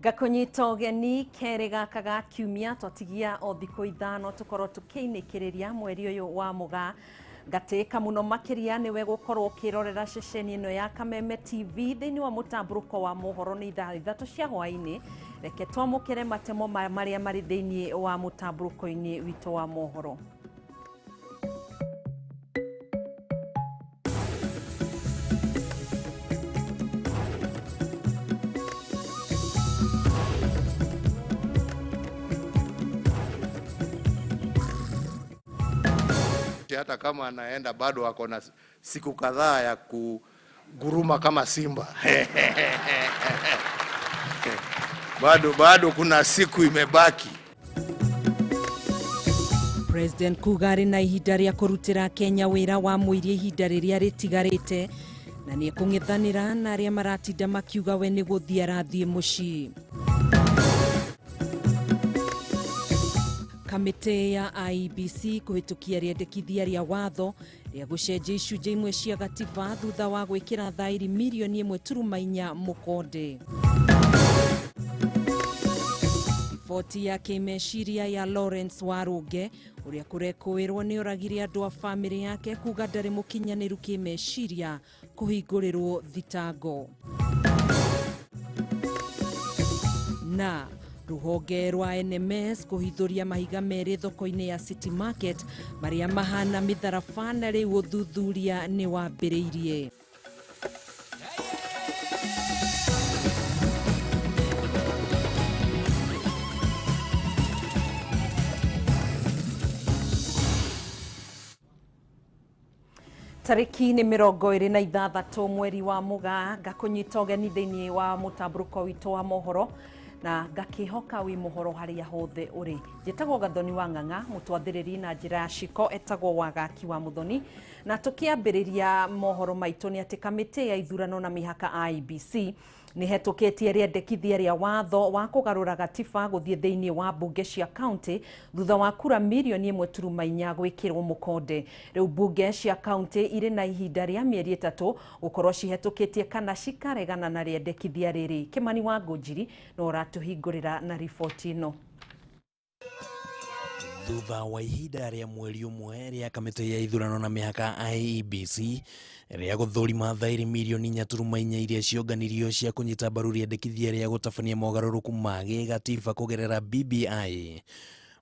Ngakũnyita ũgeni kerĩ gaka ga kiumia twatigia o thikũ 5 tũkorwo tũkĩinĩkĩrĩria mweri ũyũ wa Mũgaa. Ngatĩĩka mũno makĩria nĩwe gũkorwo ũkĩrorera ceceni ĩno ya Kameme TV thĩinĩ wa mũtambũrũko wa mohoro nĩ thaa 3 cia hwaĩ-inĩ. Reke twamũkĩre matemo marĩa marĩ thĩinĩ wa mũtambũrũko-inĩ witũ wa mohoro. Hata kama anaenda bado ako na siku kadhaa ya kuguruma kama simba. Bado kuna siku imebaki. President kuga arĩ na ihinda rĩa kũrutĩra Kenya wĩra wa mũiria ihinda rĩrĩa rĩtigarĩte na nĩ ekũng'ethanĩra na arĩa maratinda makiuga we nĩ gũthiĩ arathiĩ mũciĩ. Kamĩtĩ ya IEBC kũhĩtũkia rĩendekithia rĩa watho rĩa gũcenjia icunjĩ imwe cia gatiba thutha wa gwĩkĩra thairi mirioni 1.4 mũkonde. Riboti ya kĩmeciria ya Lawrence Warũnge ũrĩa kũrekũĩrwo nĩ oragire andũ a bamĩrĩ yake kuga ndarĩ mũkinyanĩru kĩmeciria kũhingũrĩrwo thitango. Na rũhonge rwa NMS kũhithũria mahiga merĩ thoko-inĩ ya City Market marĩa mahana mĩtharaba na rĩu ũthuthuria nĩ wambĩrĩirie. Tarĩki nĩ 26 mweri wa Mũgaa ngakũnyita ũgeni thĩinĩ wa mũtambũrũko witũ wa mohoro na ngakĩhoka wĩ mohoro harĩa hothe ũrĩ. Njĩtagwo Gathoni wa Ng'ang'a, mũtwathĩrĩri na njĩra ya ciko etagwo Wagaki wa Mũthoni. Na tũkĩambĩrĩria mohoro maitũ nĩ atĩ kamĩtĩ ya ithurano na mĩhaka IEBC nĩ hetũkĩtie rĩendekithia rĩa watho wa kũgarũra gatiba gũthiĩ thĩinĩ wa mbunge cia kaunti thutha wa kura mirioni 1.4 gwĩkĩrwo mũkonde. Rĩu mbunge cia kaunti irĩ na ihinda rĩa mĩeri 3 gũkorwo cihetũkĩtie kana cikaregana na rĩendekithia rĩrĩ. Kĩmani wa Ngũnjiri no ũratũhingũrĩra na riboti ĩno. Thutha wa ihinda rĩa mweri ũmwe rĩa kamĩtĩ ya ithurano na mĩhaka IEBC rĩa gũthũrima thairi mirioni 4.4 iria cionganirio cia kũnyita mbaru rĩendekithia rĩa gũtabania mogarũrũku ma gĩgatiba kũgerera BBI.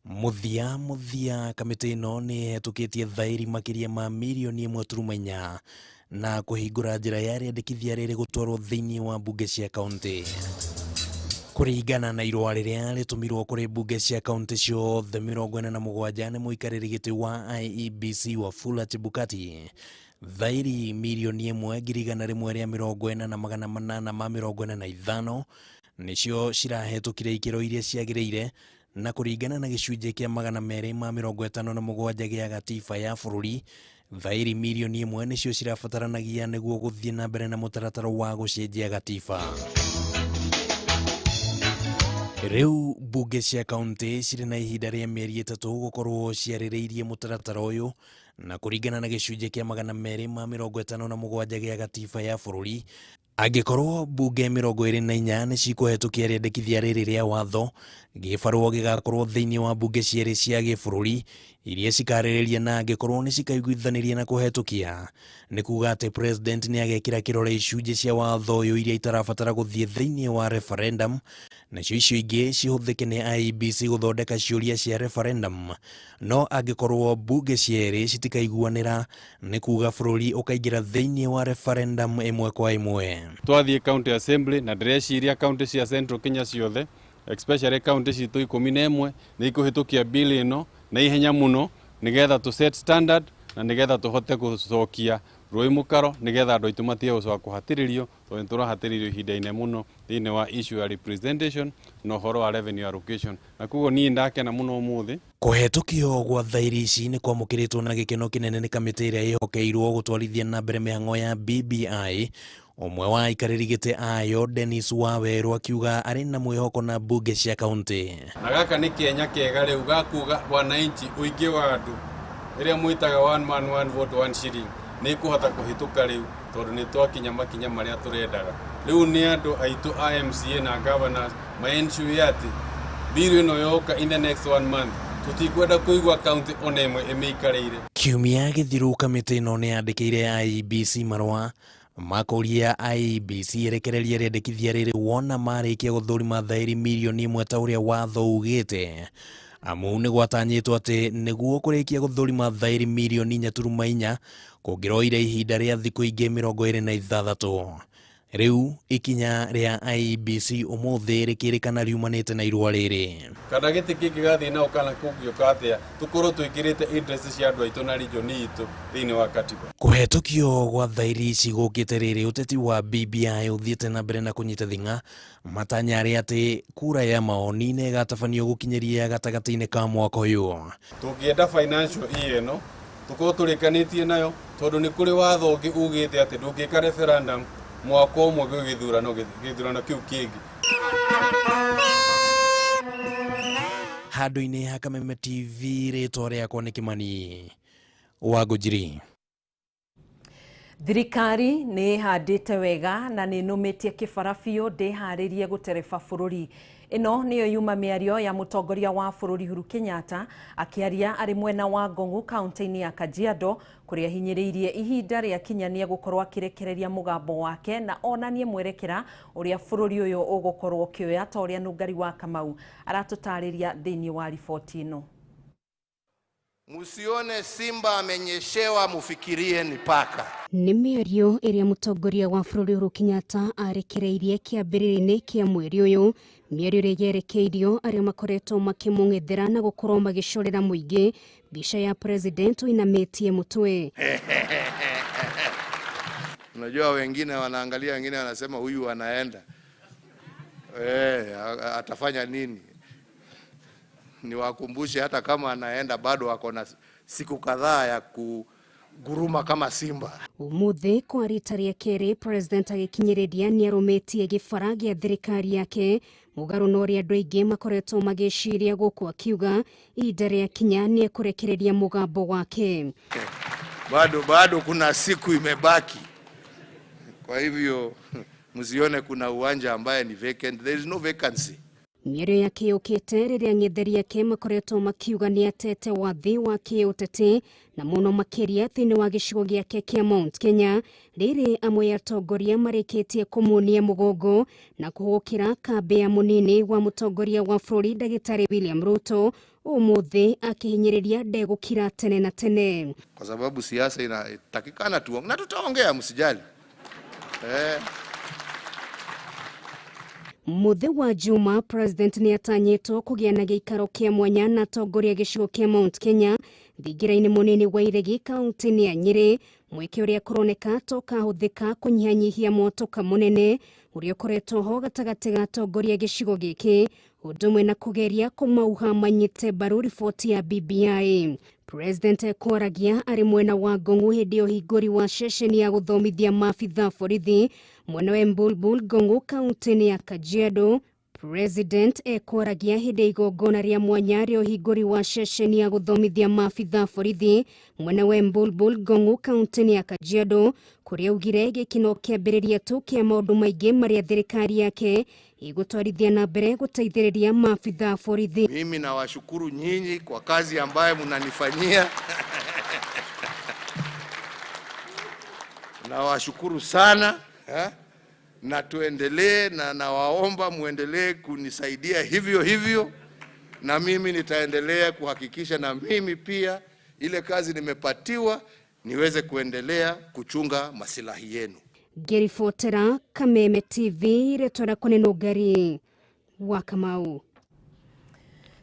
Mũthia kamĩtĩ ĩno nĩ ĩhetũkĩtie thairi makĩria ma mirioni 1.4 na kũhingũra njĩra ya rĩendekithia rĩrĩ gũtwarwo thĩinĩ wa mbunge cia kaunti. Kũringana na irũa rĩrĩa rĩtũmirwo kũrĩ mbunge cia kaunti ciothe 47 nĩ mũikarĩri gĩtĩ wa IEBC Wafula Chebukati, thairi mirioni 1,140,845 nĩcio cirahetũkire ikĩro iria ciagĩrĩire na kũringana na gĩcunjĩ kĩa 257 gĩa gatiba ya bũrũri, thairi mirioni 1 nĩcio cirabataranagia nĩguo gũthiĩ na mbere na mũtaratara wa gũcenjia gatiba. Rĩu mbunge cia kaunti cirĩ na ihinda rĩa mĩeri 3 gũkorwo ciarĩrĩirie mũtaratara ũyũ na kũringana na gĩcunjĩ kĩa 257 gĩa gatiba ya bũrũri. Angĩkorwo mbunge 24 nĩ cikũhetũkia rĩendekithia rĩrĩ rĩa watho, gĩbarũa gĩgakorwo thĩinĩ wa mbunge cierĩ cia gĩbũrũri iria cikarĩrĩria na angĩkorwo nĩ cikaiguithanĩria na kũhetũkia, nĩ kuga atĩ president nĩ agekĩra kĩrore icunjĩ cia watho ũyũ iria itarabatara gũthiĩ thĩinĩ wa referendum, nacio icio ingĩ cihũthĩke nĩ IEBC gũthondeka ciũria cia referendum. No angĩkorwo mbunge cierĩ citikaiguanĩra, nĩ kuga bũrũri ũkaingĩra thĩinĩ wa referendum ĩmwe kwa ĩmwe. Twathiĩ county assembly na ndĩreciria county cia Central Kenya ciothe, especially county citũ 11 nĩ ikũhĩtũkia bill ĩno na ihenya mũno nĩgetha tũ set standard na nĩgetha tũhote gũcokia rũĩ mũkaro nĩgetha andũ aitũ matige gũcoka kũhatĩrĩrio tondũ nĩ tũrahatĩrĩrio ihinda inene mũno thĩinĩ wa issue ya representation na ũhoro wa revenue allocation. Na koguo niĩ ndakena mũno ũmũthĩ. Kũhetũkio gwa thairi ici nĩ kwamũkĩrĩtwo na gĩkeno kĩnene nĩ kamĩtĩ ĩrĩa ĩhokeirwo gũtwarithia na mbere mĩhang'o ya BBI. Ũmwe wa aikarĩri gĩtĩ ayo Dennis Wawerũ akiuga arĩ na mwĩhoko na mbunge cia kaunti. Na gaka nĩ kenya kega rĩu gakuga wananchi ũingĩ wa andũ ĩrĩa mwĩtaga one man one vote one shilling nĩ ĩkũhota kũhĩtũka rĩu tondũ nĩ twakinya makinya marĩa tũrendaga. Rĩu nĩ andũ aitũ a MCA na governors maensure atĩ bill ĩno yoka in the next 1 month tutikwenda kuigua county ona ĩmwe ĩmĩikarĩire. Kiumia gĩthiru kamĩtĩ ĩno nĩ yandĩkĩire IEBC marũa makũria IEBC ĩrekererie rĩendekithia rĩrĩ wona marĩkia gũthũrima thaĩri mirioni 1 ta ũrĩa watho ugĩte. Amu nĩ gwatanyĩtwo atĩ nĩguo kũrĩkia gũthũrima thaĩri mirioni 4.4 kũngĩroire ihinda rĩa thikũ ingĩ 26. Rĩu ikinya rĩa IEBC ũmũthĩ rĩkĩrĩkana riumanĩte na irũa rĩrĩ. Kana gĩtĩ gĩkĩ gĩgathiĩ nao kana kũngĩũka atĩa, tũkorwo twĩkĩrĩte interest cia andũ aitũ na region itũ thĩinĩ wa katiba. Kũhetũkio gwa thaĩri ici gũkĩte rĩrĩ ũteti wa BBI ũthiĩte na mbere na kũnyita thing'a matanya arĩa atĩ kura ya maoni nĩ ĩgatabanio gũkinyĩria gatagatĩ-inĩ ka mwaka ũyũ. Tũngĩenda financial year ĩno tũkorwo tũrĩkanĩtie nayo tondũ nĩ kũrĩ watho ũngĩ ugĩte atĩ ndũngĩka referendum mwaka ũmwe gwĩ gĩthurano kĩu kĩngĩ. Handũ-inĩ ha Kameme TV rĩtwa rĩakwa nĩ Kimani wa Ngũnjiri. Thirikari nĩ ĩhandĩte wega na nĩ ĩnũmĩtie kĩbara biũ ndĩharĩrie gũtereba bũrũri. Ĩno nĩyo yuma mĩario ya mũtongoria wa bũrũri Uhuru Kenyatta akĩaria arĩ mwena wa Ngong'u kaunti-inĩ ya Kajiado kũrĩa hinyĩrĩirie ihinda rĩa kinyania gũkorwo akĩrekereria mũgambo wake na onanie mwerekera ũrĩa bũrũri ũyũ ũgũkorwo ũkĩoya ta ũrĩa Nũngari wa Kamau aratũtarĩria thĩinĩ wa riboti ĩno. Musione simba amenyeshewa mufikirie ni paka. Nĩ mĩario ĩrĩa mũtongoria wa bũrũri Uhuru Kenyatta arekereirie kĩambĩrĩria-inĩ kĩa mweri ũyũ, mĩario ĩrĩa yerekeirio arĩa makoretwo makĩmũng'ethera na gũkorwo magĩcorera mũingĩ mbica ya president ũinamĩtie mũtwe. Unajua wengine wanaangalia, wengine wanasema huyu anaenda, atafanya nini? Niwakumbushe hata kama anaenda bado ako na siku kadhaa ya kuguruma kama simba. Umuthi kwa rita rĩa kerĩ president agĩkinyĩrĩria nĩarũmĩtie gĩbara gĩa thirikari yake mũgarũ na ũrĩa andũ aingĩ makoretwo magĩciria gũkũ akiuga ihinda rĩa kinya nĩekũrekereria mũgambo wake. Bado kuna siku imebaki, kwa hivyo msione kuna uwanja ambaye ni vacant. There is no vacancy. Mĩario yake yũkĩte rĩrĩa ng'etheri ake makoretwo makiuga nĩ atete wathi wa kĩũteti na mũno makĩria thĩinĩ wa gĩcigo gĩake kĩa Mount Kenya rĩrĩ amwe atongoria marĩkĩtie kũmuonia mũgongo na kũhũkĩra kambĩ ya mũnini wa mũtongoria wa bũrũri ndagĩtarĩ William Ruto ũmũthĩ akĩhinyĩrĩria ndegũkira tene na tene. Kwa sababu siasa inatakikana tuongee na tutaongea, msijali. Mũthĩ wa Juma president nĩ atanyĩtwo kũgĩa na gĩikaro kĩa mwanya na atongoria gĩcigo kĩa Mount Kenya thingira-inĩ mũnini wa Iregi kaunti-inĩ ya Nyĩrĩ, mweke ũrĩa kũroneka tokahũthĩka kũnyihanyihia mwatũka mũnene ũrĩa ũkoretwo ho gatagatĩ ga atongoria gĩcigo gĩkĩ ũndũ ũmwe na kũgeria kũmauha manyite mbaru riboti ya BBI. President ekwaragia arĩ mwena wa Ngong'u hĩndĩ ya ũhingũri wa ceceni ya gũthomithia maabitha borithi mwena wa Embulbul Ngong'u kaunti-inĩ ya Kajiado. President ekwaragia hĩndĩ ya igongona rĩa mwanya rĩa ũhingũri wa ceceni ya gũthomithia maabitha borithi mwena wa Embulbul Ngong'u kaunti-inĩ ya Kajiado kũrĩa augire gĩkĩ no kĩambĩrĩria tu kĩa maũndũ maingĩ marĩa thirikari yake ĩgũtwarithia na mbere gũteithĩrĩria maabitha borithi. Mimi nawashukuru nyinyi kwa kazi ambayo mnanifanyia. Nawashukuru sana na tuendelee, na nawaomba muendelee kunisaidia hivyo hivyo, na mimi nitaendelea kuhakikisha na mimi pia ile kazi nimepatiwa niweze kuendelea kuchunga masilahi yenu. Ngĩribotera Kameme TV rĩtwa rĩakwa nĩ Nũngari wa Kamau.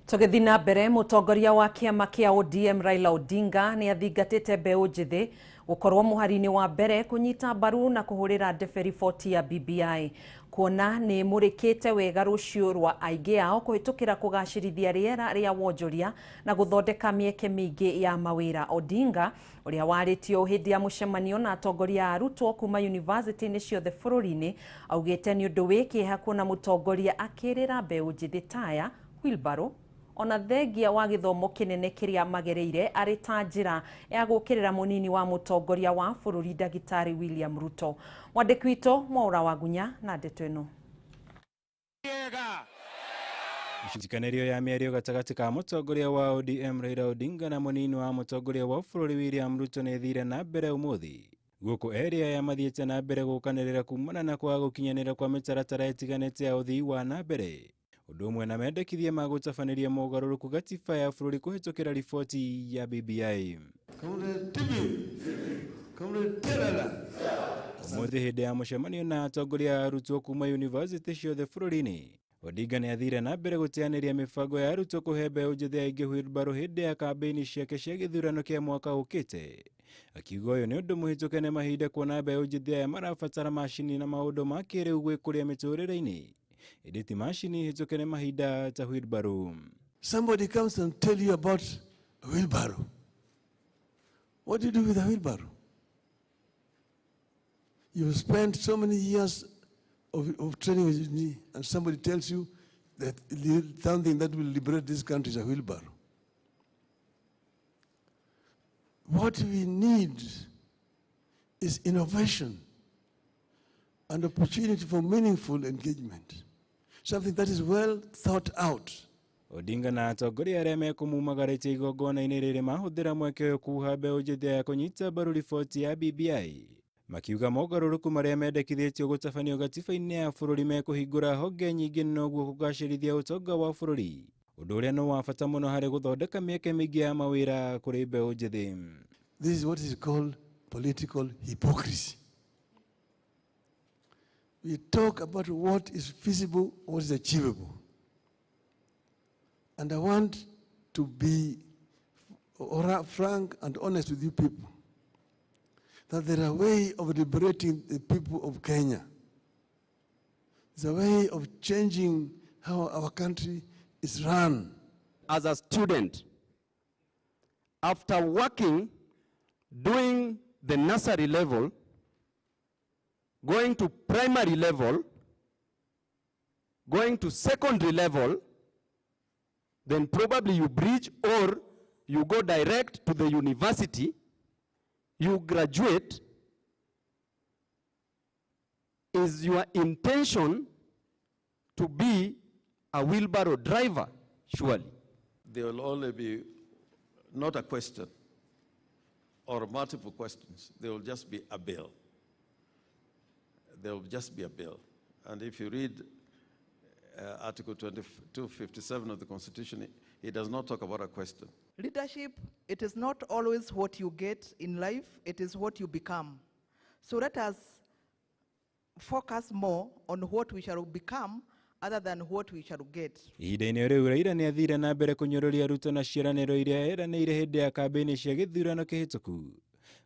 Tũgĩthiĩ na mbere, mũtongoria wa kĩama kĩa ODM Raila Odinga nĩ athingatĩte mbeũ njĩthĩ gũkorwo mũhari-inĩ wa mbere kũnyita mbaru na kũhũrĩra ndebe riboti ya BBI kuona nĩ mũrĩkĩte wega rũciũ rwa aingĩ ao kũhĩtũkĩra kũgacĩrithia rĩera rĩa wonjoria na gũthondeka mĩeke mĩingĩ ya mawĩra. Odinga ũrĩa warĩtio hĩndĩ ya mũcemanio na atongoria a arutwo kuma yunivasĩtĩ-inĩ ciothe bũrũri-inĩ augĩte nĩ ũndũ wĩ kĩeha kuona mũtongoria akĩrĩra mbeũ njĩthĩ taya, wheelbarrow Ona thengia wa gĩthomo kĩnene kĩrĩa magereire arĩ ta njĩra ya gũkĩrĩra mũnini wa mũtongoria wa bũrũri Ndagĩtarĩ William Ruto. Mwandĩki witũ Mwaura Wagunya na ndeto ĩno. Icitikanĩrio ya mĩario gatagatĩ ka mũtongoria wa ODM Raila Odinga na mũnini wa mũtongoria wa bũrũri William Ruto nĩ ĩthire na mbere ũmũthĩ gũkũ erĩ aya mathiĩte na mbere gũkanĩrĩra kumana na kwaga gũkinyanĩra kwa mĩtaratara ĩtiganĩte ya ũthii wa na mbere ũndũ ũmwe na mendekithia ma gũtabanĩria mogarũrũku gatiba ya bũrũri kũhĩtũkĩra riboti ya BBI. Ũmũthĩ hĩndĩ ya mũcemanio na atongoria a arutwo kuma yunivasĩtĩ ciothe bũrũri-inĩ, Odinga nĩ athire na mbere gũteanĩria mĩbango ya arutwo kũhe mbeũ njĩthĩ aingĩ wheelbarrow hĩndĩ ya kambĩini ciake cia gĩthurano kĩa mwaka ũkĩte. Akiuga ũyũ nĩ ũndũ mũhĩtũke nĩ mahinda kuona mbeũ njĩthĩ aya marabatara macini na maũndũ ma kĩrĩu gwĩkũria mĩtũrĩre-inĩ, ĩndĩ ti macini hĩtũke nĩ mahinda ta wheelbarrow. Somebody comes and tell you about a wheelbarrow. What do you do with a wheelbarrow? You spend so many years of training with me, and somebody tells you that something that will liberate this country is a wheelbarrow. What we need is innovation and opportunity for meaningful engagement, something that is well thought out. Odinga na atongoria arĩa mekũmumagarĩtie igongona-inĩ rĩrĩ mahũthĩra mweke ũyũ kuha mbeũ njĩthĩ aya kũnyita mbaru riboti ya BBI, makiuga mogarũrũku marĩa mendekithĩtio gũtabanio gatiba-inĩ ya bũrũri mekũhingũra honge nyingĩ noguo kũgacĩrithia ũtonga wa bũrũri, ũndũ ũrĩa nĩ wa bata mũno harĩ gũthondeka mĩeke mĩingĩ ya mawĩra kũrĩ mbeũ njĩthĩ. This is what is called political hypocrisy. We talk about what is feasible, what is achievable. And I want to be frank and honest with you people, that there is a way of liberating the people of Kenya. There's a way of changing how our country is run. As a student, after working, doing the nursery level, going to primary level, going to secondary level, then probably you bridge or you go direct to the university, you graduate. Is your intention to be a wheelbarrow driver? Surely. There will only be not a question or multiple questions. There will just be a bill. There will just be a bill. And if you read Article 257 of the Constitution, it does not talk about a question. Leadership, it is not always what you get in life, it is what you become. So let us focus more on what we shall become other than what we shall get. Ihinda-inĩ rĩu Raila nĩ athire na mbere kũnyũrũria Ruto na ciĩranĩro iria eranĩire hĩndĩ ya kambĩini cia gĩthurano kĩhĩtũku,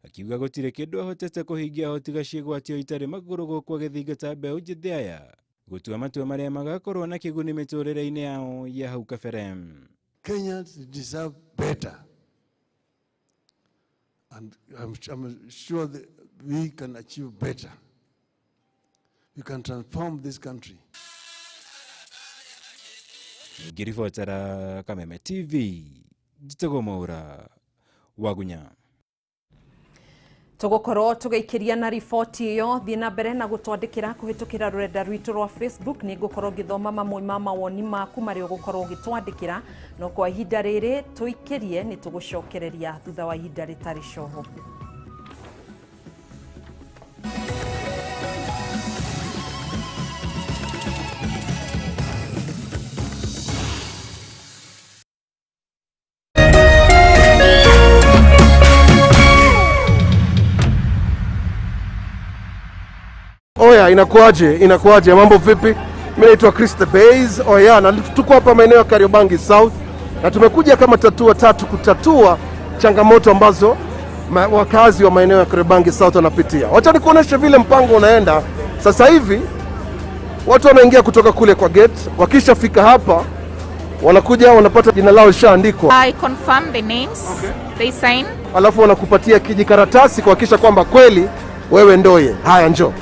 akiuga gũtirĩ kĩndũ ahotete kũhingia o tiga ciĩgwatio itarĩ magũrũ gũkũ agĩthingata mbeũ njĩthĩ aya gũtua matua marĩa magakorwo na kĩguni mĩtũrĩre-inĩ yao ya hau kabere. Kenyans deserve better. And I'm sure that we can achieve better. We can transform this country. Ngiribotera Kameme TV, njĩtagwo Mwaura Wagunya. Tũgũkorwo tũgĩikĩria na riboti ĩyo. Thiĩ na mbere na gũtwandĩkĩra kũhĩtũkĩra rũrenda rwitũ rwa Facebook. Nĩ ngũkorwo ngĩthoma mamwe ma mawoni maku marĩa ũgũkorwo ũgĩtwandĩkĩra, no kwa ihinda rĩrĩ tũikĩrie nĩ tũgũcokereria thutha wa ihinda rĩtarĩ coho. Oya, inakuaje? Inakuaje? Mambo vipi? Mimi naitwa Chris the Base. Oya, na tuko hapa maeneo ya Kariobangi South na tumekuja kama Tatua Tatu kutatua changamoto ambazo wakazi wa maeneo ya Kariobangi South wanapitia. Wacha nikuoneshe vile mpango unaenda. Sasa hivi watu wanaingia kutoka kule kwa gate, wakishafika hapa wanakuja wanapata jina lao lishaandikwa. I confirm the names. Okay. They sign. Alafu wanakupatia kijikaratasi kuhakikisha kwamba kweli wewe ndoye. Haya, njoo.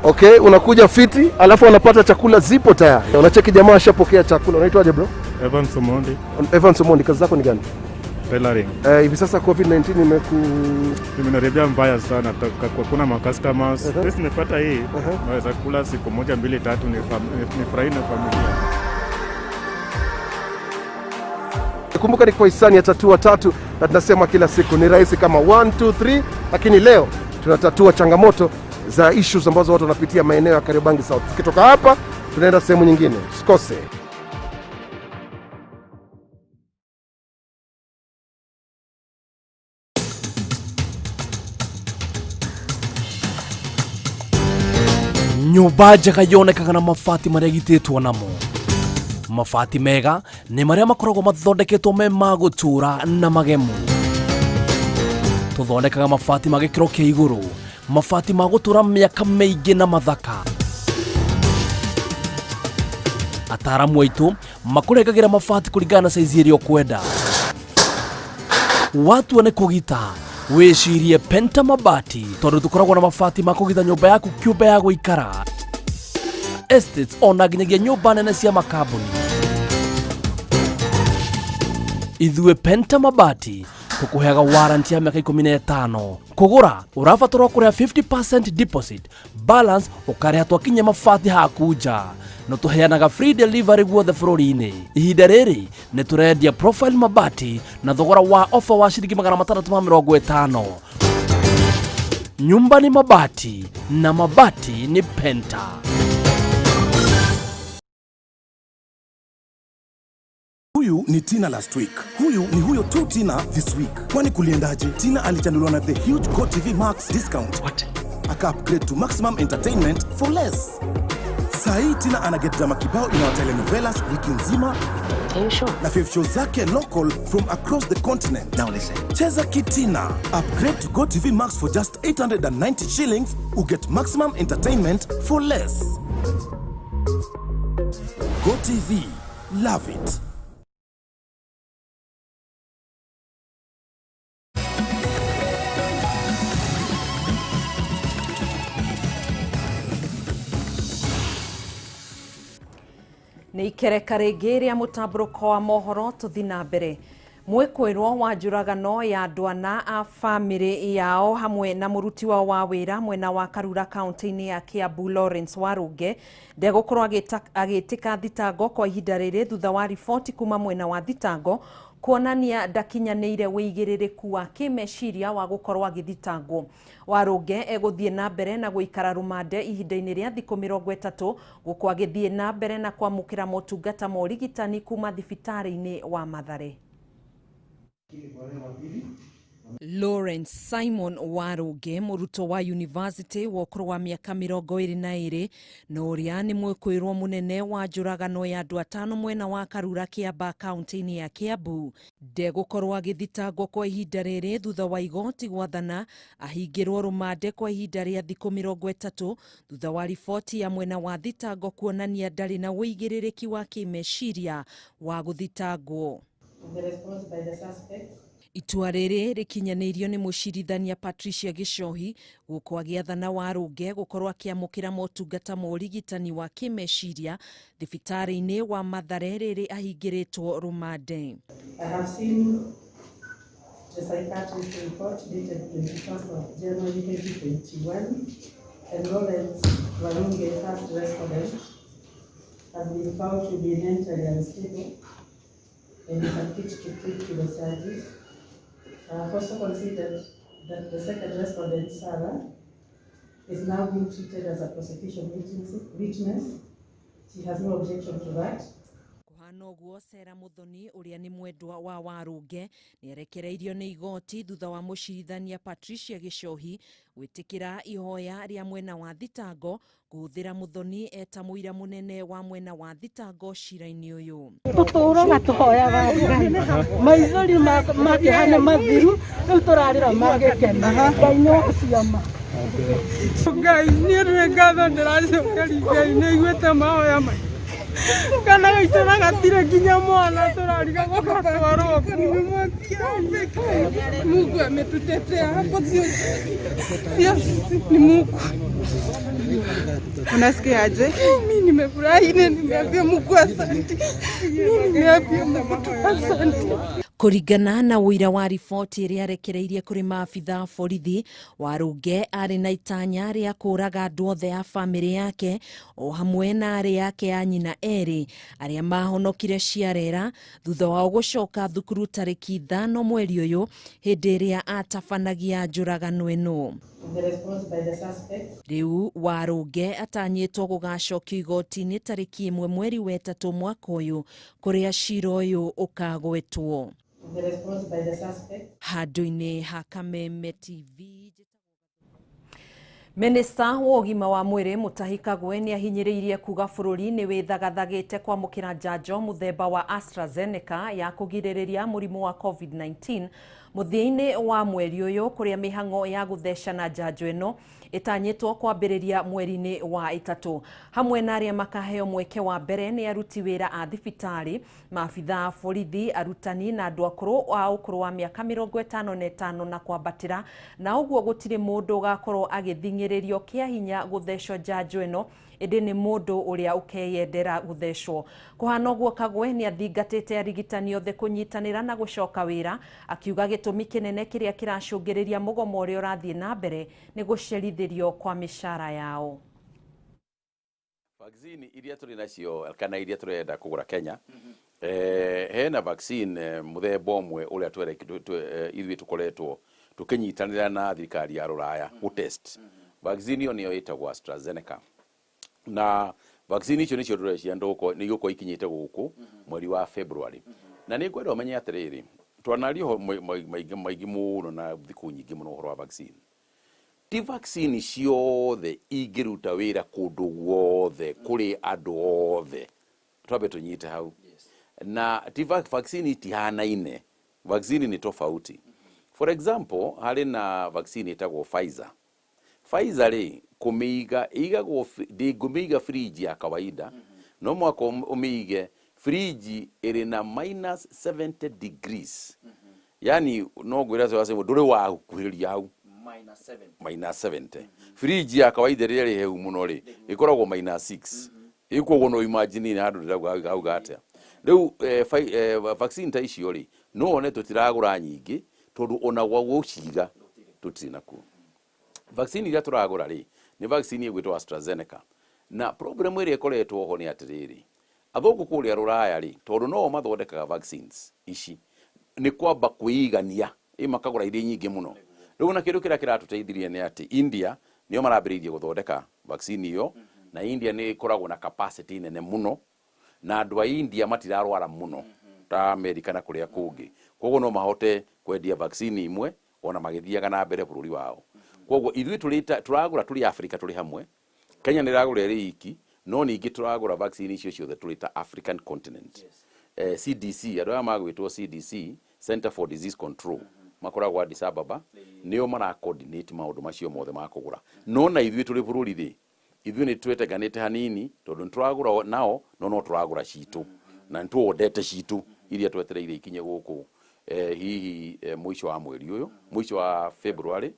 Okay, unakuja fiti, alafu wanapata chakula zipo tayari. Unacheki jamaa ashapokea chakula. Unaitwaje bro? Evans Omondi. Evans Omondi, kazi zako ni gani? Tailoring. Hivi sasa COVID-19 imenaribia mbaya sana, kwa kuna ma customers. Sisi nimepata hii, naweza kula siku moja mbili tatu nifurahi na familia. Kumbuka ni kwa hisani ya Tatua Tatu, na tunasema kila siku ni rahisi kama 1 2 3, lakini leo tunatatua changamoto za issues ambazo watu wanapitia maeneo ya Kariobangi South. Tukitoka hapa tunaenda sehemu nyingine, usikose. Nyũmba njega yonekaga na mabati marĩa ĩgitĩtwo namo. Mabati mega nĩ marĩa makoragwo mathondeketwo me ma gũtũũra na magemu. Tũthondekaga mabati ma gĩkĩro kĩa igũrũ, mabati ma gũtũũra mĩaka mĩingĩ na mathaka. Ataaramu aitũ makũrengagĩra mabati kũringana na saizi ĩrĩa ũkwenda. Watua nĩ kũgita, wĩcirie Penta Mabati, tondũ tũkoragwo na mabati ma kũgita nyũmba yaku kĩũmbe ya gũikara, estates ona nginyagia nyũmba nene cia makambuni. Ithuĩ Penta Mabati tũkũheaga warranty ya mĩaka 15. Kũgũra ũrabatarwo kũrĩha 50% deposit, balance ũkarĩha twakinyia mabati haku nja. No tũheanaga free delivery guothe bũrũri-inĩ. Ihinda rĩrĩ nĩ tũrendia Profile Mabati na thogora wa ofa wa ciringi 650. Nyumba ni mabati na mabati ni Penta. Huyu ni Tina last week. Huyu ni huyo tu Tina this week. Kwani kuliendaje? Tina alichanuliwa na the huge GoTV Max discount. What? Aka upgrade to maximum entertainment for less. Sahi Tina anaget drama kibao inawa telenovelas wiki nzima. Are you sure? Na fave shows zake local from across the continent. Now listen. Cheza kitina. Upgrade to GoTV Max for just 890 shillings. Uget maximum entertainment for less. GoTV. Love it. Nĩ ikereka rĩngĩ rĩa mũtambũrũko wa mohoro tũthi na mbere. Mwĩkũĩrwo wa njũragano ya andũ ana a bamĩrĩ yao hamwe na mũruti wao wa wĩra mwena wa Karura kaunti-inĩ ya Kiambu Lawrence Warũnge ndegũkorwo agĩtĩka thitango kwa ihinda rĩrĩ thutha wa riboti kuma mwena wa thitango kuonania ndakinyanĩire wĩigĩrĩrĩku wa kĩmeciria wa gũkorwo agĩthitangwo. Warũnge egũthiĩ na mbere na gũikara rũmande ihinda-inĩ rĩa thikũ 30 gũkũ agĩthiĩ na mbere na kwamũkĩra motungata ma ũrigitani kuma thibitarĩ-inĩ wa Mathare. Lawrence Simon Warũnge mũrutwo wa university wa ũkũrũ wa mĩaka 22 na ũrĩa nĩ mwĩkũĩrwo mũnene wa njũragano ya andũ atano mwena wa Karura Kĩamba kaunti-inĩ ya Kiambu ndegũkorwo agĩthitangwo kwa ihinda rĩrĩ thutha wa igoti gwathana ahingĩrwo rũmande kwa ihinda rĩa thikũ 30 thutha wa riboti ya mwena wa thitango kuonania ndarĩ na wĩigĩrĩrĩki wa kĩmeciria wa gũthitangwo. The response by the suspects. Itua rĩrĩ rĩkinyanĩirio nĩ mũcirithania Patricia Gĩcohi gũkũ agĩathana Warũnge gũkorwo akĩamũkĩra motungata ma ũrigitani wa kĩmeciria thibitarĩ-inĩ wa Mathare rĩrĩ ahingĩrĩtwo rũmande. I have seen the psychiatrist report dated 21st of January 2021, and Lawrence Warunge, first respondent, has been found to be mentally unstable and is unfit to plead to the charges. I have also considered that the second respondent, Sarah, is now being treated as a prosecution witness. She has no objection to that. Kũhana ũguo Sarah Muthoni ũrĩa nĩ mwendwa wa Warũnge nĩarekereirio nĩ igoti thutha wa mũcirithania Patricia Gĩcohi gwĩtĩkĩra ihoya rĩa mwena wa thitango kũhũthĩra Muthoni eta mũira mũnene wa mwena wa thitango cira-inĩ ũyũ. Tũtũraga tũhoyaga Ngai maithori ma kĩeha nĩ mathiru rĩu tũrarĩra ma gĩkeno. Ngai nĩ wa ciama. Ngai niĩ nĩ ngatho ndĩracokeria Ngai nĩ aiguĩte mahoya maitũ. Kana gaitũ na gatirĩ nginya mwana tũrarigagwo gatwarwo kũ. Mungu ametutetea hapo, sio sio sisi, ni Mungu. Unasikia aje? Mimi nimefurahi na nimeambia Mungu asante. Mimi nimeambia Mungu tu asante. Kũringana na ũira wa riboti ĩrĩa arekereirie kũrĩ maabitha a borithi, Warũnge arĩ na itanya rĩa kũũraga andũ othe a bamĩrĩ yake o hamwe na arĩ ake a nyina erĩ arĩa mahonokire ciarera thutha wao gũcoka thukuru tarĩki 5 mweri ũyũ hĩndĩ ĩrĩa atabanagia njũragano ĩno. The response by the suspect. Rĩu Warũnge atanyĩtwo gũgacokio igoti-inĩ tarĩki 1 mweri wa 3 mwaka ũyũ kũrĩa cira ũyũ ũkagwetwo. The response by the suspect. Handũ-inĩ ha Kameme TV. Minista wa ũgima wa mwĩrĩ Mutahi Kagwe nĩ ahinyĩrĩirie kuga bũrũri nĩ wĩthagathagĩte kwamũkĩra njanjo mũthemba wa AstraZeneca ya kũgirĩrĩria mũrimũ wa COVID-19 mũthia-inĩ wa mweri ũyũ kũrĩa mĩhang'o ya gũthecana njanjo ĩno ĩtanyĩtwo kwambĩrĩria mweri-inĩ wa 3. Hamwe na arĩa makaheo mweke wa mbere nĩ aruti wĩra a thibitarĩ, maabitha a borithi, arutani na andũ akũrũ a ũkũrũ wa mĩaka 55 na kwambatĩra, na ũguo gũtirĩ mũndũ ũgakorwo agĩthing'ĩrĩrio kĩa hinya gũthecwo njanjo ĩno, ĩndĩ nĩ mũndũ ũrĩa ũkeyendera gũthecwo. Kũhana ũguo Kagwe nĩ athingatĩte arigitani othe kũnyitanĩra na gũcoka wĩra, akiuga gĩtũmi kĩnene kĩrĩa kĩracũngĩrĩria mũgomo ũrĩa ũrathiĩ na mbere nĩ gũcerithĩrio kwa mĩcara yao. Vaccine iria tũrĩ nacio kana iria tũrenda kũgũra Kenya, hena vaccine mũthemba ũmwe ũrĩa ithuĩ tũkoretwo tũkĩnyitanĩra na thirikari ya Rũraya gũtest. Vaccine ĩyo nĩyo ĩtagwo AstraZeneca. Na vaccine icio nĩcio tũreciria nĩ igũkorwo ikinyĩte gũkũ mweri wa February. Na nĩ ngwenda ũmenye atĩrĩrĩ, twanaria maingĩ maingĩ mũno na thikũ nyingĩ mũno ũhoro wa vaccine. Ti vaccine ciothe ingĩruta wĩra kũndũ guothe kũrĩ andũ othe. Twambe tũnyite hau. Na ti vaccine itihanaine. Vaccine ni tofauti. For example, harĩ na vaccine ĩtagwo Pfizer. Pfizer rĩ, kũmĩiga ĩigagwo ndĩngũmĩiga fridge ya kawaida, no mũhaka ũmĩige fridge ĩrĩ na minus 70 degrees. Yani no ngwĩra cio ndũrĩ wakuhĩrĩria hau. Minus 70. Fridge ya kawaida rĩrĩa rĩ hehu mũno rĩ, ĩkoragwo minus 6. Ĩkoguo no imagine handũ ndĩrauga hauga atĩa. Rĩu vaccine ta icio rĩ, no wone tũtiragũra nyingĩ tondũ ona gwa gũciga tũtirĩ nakuo. Vaccine iria tũragũra rĩ, nĩ vaccine ĩgwĩtwo AstraZeneca. Na problem ĩrĩa ĩkoretwo ho nĩ atĩrĩrĩ, athũngũ kũrĩa Rũraya rĩ, tondũ no mathondekaga vaccines ici, nĩ kwamba kwĩigania, ĩ makagũra iria nyingĩ mũno. Rĩu na kĩndũ kĩrĩa kĩratũteithirie nĩ atĩ India nĩo marambĩrĩirie gũthondeka vaccine ĩyo, na India nĩ ĩkoragwo na capacity nene mũno, na andũ a India matirarwara mũno ta America na kũrĩa kũngĩ. Koguo no mahote kwendia vaccine imwe ona magĩthiaga na mbere bũrũri wao. Koguo ithuĩ tũragũra tũrĩ Africa tũrĩ hamwe. Kenya nĩ ĩragũra ĩrĩ iki, no ningĩ tũragũra vaccine icio ciothe tũrĩ ta African continent. CDC, andũ aya magwĩtwo CDC, Center for Disease Control, makoragwo Addis Ababa, nĩo mara coordinate maũndũ macio mothe ma kũgũra. No na ithuĩ tũrĩ bũrũri rĩ, ithuĩ nĩ tweteganĩte hanini tondũ nĩ tũragũra nao, no no tũragũra citũ. Na nĩ tuwendete citũ iria twetereire ikinye gũkũ, hihi mũico wa mweri ũyũ, mũico wa February,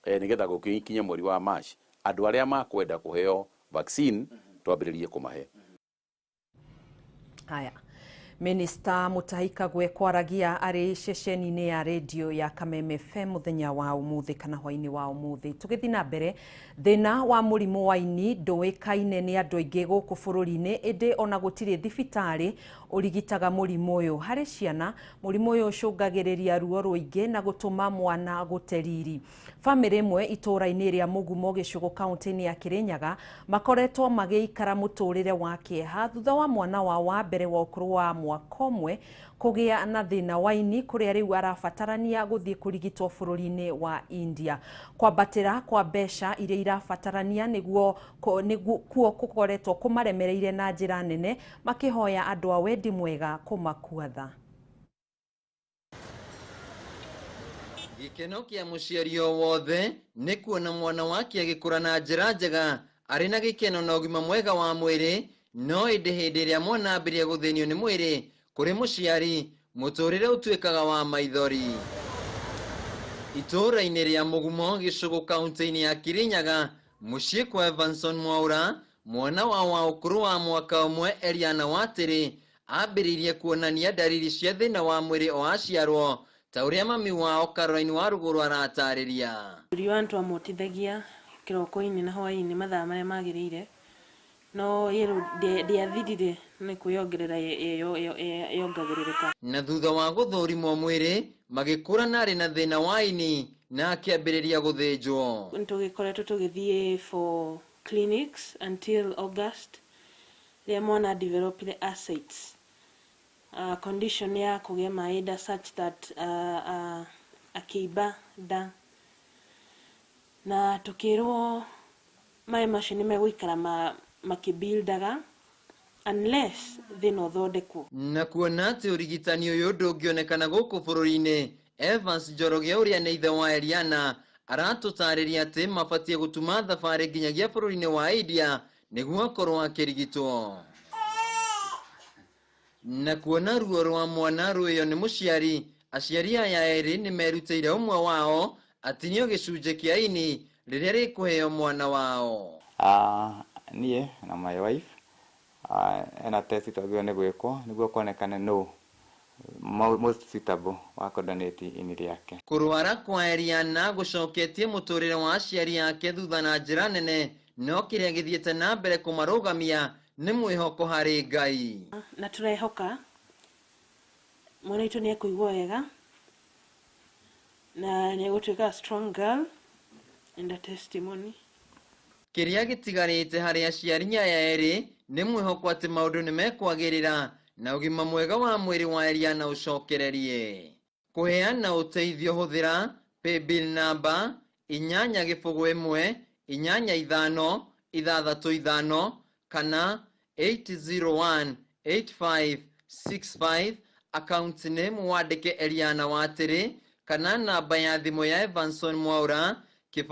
nĩgetha gũkinye mweri wa March, andũ arĩa makwenda kũheo vaccine twambĩrĩrie kũmahe. Haya. Minista Mutahi Kagwe kwaragia arĩ ceceni-inĩ ya redio ya Kameme FM mũthenya wa ũmũthĩ kana hwaĩ-inĩ wa ũmũthĩ. Tũgĩthiĩ na mbere, thĩna wa mũrimũ wa ini ndũĩkaine nĩ andũ aingĩ gũkũ bũrũri-inĩ, ĩndĩ ona gũtirĩ thibitarĩ ũrigitaga mũrimũ ũyũ. Harĩ ciana, mũrimũ ũyũ ũcũngagĩrĩria ruo rũingĩ na gũtũma mwana gũte riri. Bamĩrĩ ĩmwe itũũra-inĩ rĩa Mũgumo Gĩcũgũ kaũntĩ-inĩ ya Kĩrĩnyaga makoretwo magĩikara mũtũrĩre wa kĩeha thutha wa mwana wao wa mbere wa ũkũrũ wa mwaka ũmwe kũgĩa na thĩna wa ini kũrĩa rĩu arabatarania gũthiĩ kũrigitwo bũrũri-inĩ wa India. Kwambatĩra kwa mbeca iria irabatarania nĩguo kuo kũkoretwo kũmaremereire na njĩra nene, makĩhoya andũ a wendi mwega kũmakua tha. Gĩkeno kĩa mũciari o wothe nĩ kuona mwana wake agĩkũra na njĩra njega arĩ na gĩkeno na ũgima mwega wa mwĩrĩ No ĩndĩ hĩndĩ ĩrĩa mwana ambĩrĩria gũthĩnio nĩ mwĩrĩ kũrĩ mũciari, mũtũrĩre ũtuĩkaga wa maithori. Itũũra-inĩ rĩa Mũgumo, Gĩcũgũ, kaunti-inĩ ya Kirinyaga, mũciĩ kwa Evanson Mwaura, mwana wa ũkũrũ wa mwaka ũmwe Eliana Watĩrĩ ambĩrĩirie kuonania ndariri cia thĩna wa mwĩrĩ o aciarwo, ta ũrĩa mami wao Caroline Warugũrũ aratarĩria. Riũa nĩtwamotithagia kĩroko-inĩ na hwaĩ-inĩ mathaa marĩa magĩrĩire, no yellow ndĩathirire, nĩ kwĩyongerera yongagĩrĩrĩka. Na thutha wa gũthũrimwo mwĩrĩ magĩkũra na arĩ na thĩna wa ini na akĩambĩrĩria gũthĩnjwo. Nĩtũgĩkoretwo tũgĩthiĩ for clinics until August rĩrĩa mwana developire ascites, condition ya kũgĩa maĩ nda such that akĩimba nda, na tũkĩrwo maĩ macio nĩ megũikara makĩbuildaga unless thĩna ũthondekwo. Na kuona atĩ ũrigitani ũyũ ndũngĩonekana gũkũ bũrũri-inĩ, Evans Njoroge ũrĩa nĩ ithe wa Eliana aratũtarĩria atĩ mabatiĩ gũtuma thabarĩ nginyagia bũrũri-inĩ wa India nĩguo akorwo akĩrigitwo. Na kuona ruo rwa mwana rwĩyo nĩ mũciari, aciari aya erĩ nĩ merutĩire ũmwe wao atinio gĩcunjĩ kĩa ini rĩrĩa rĩkũheo mwana wao. Niĩ na my wife ena test twagĩrĩirwo nĩ gwĩkwo nĩguo kuonekane nũ most suitable wa kũdonate ini rĩake. Kũrwara kwa Eliana gũcoketie mũtũrĩre wa aciari ake thutha na njĩra nene, no kĩrĩa gĩthiĩte na mbere kũmarũgamia nĩ mwĩhoko harĩ Ngai. Na tũrehoka mwana witũ nĩ ekũigua wega na nĩ egũtuĩka a strong girl and a testimony. Kĩrĩa gĩtigarĩte harĩ aciari aya erĩ nĩ mwĩhoko atĩ maũndũ nĩ mekwagĩrĩra na ũgima mwega wa mwĩrĩ wa Eliana ũcokererie. Kũheana ũteithio hũthĩra paybill namba 8 0 1 8 5 6 5 kana 8018565, account name wandĩke Eliana Watĩrĩ, kana namba ya thimũ ya Evanson Mwaura 0 7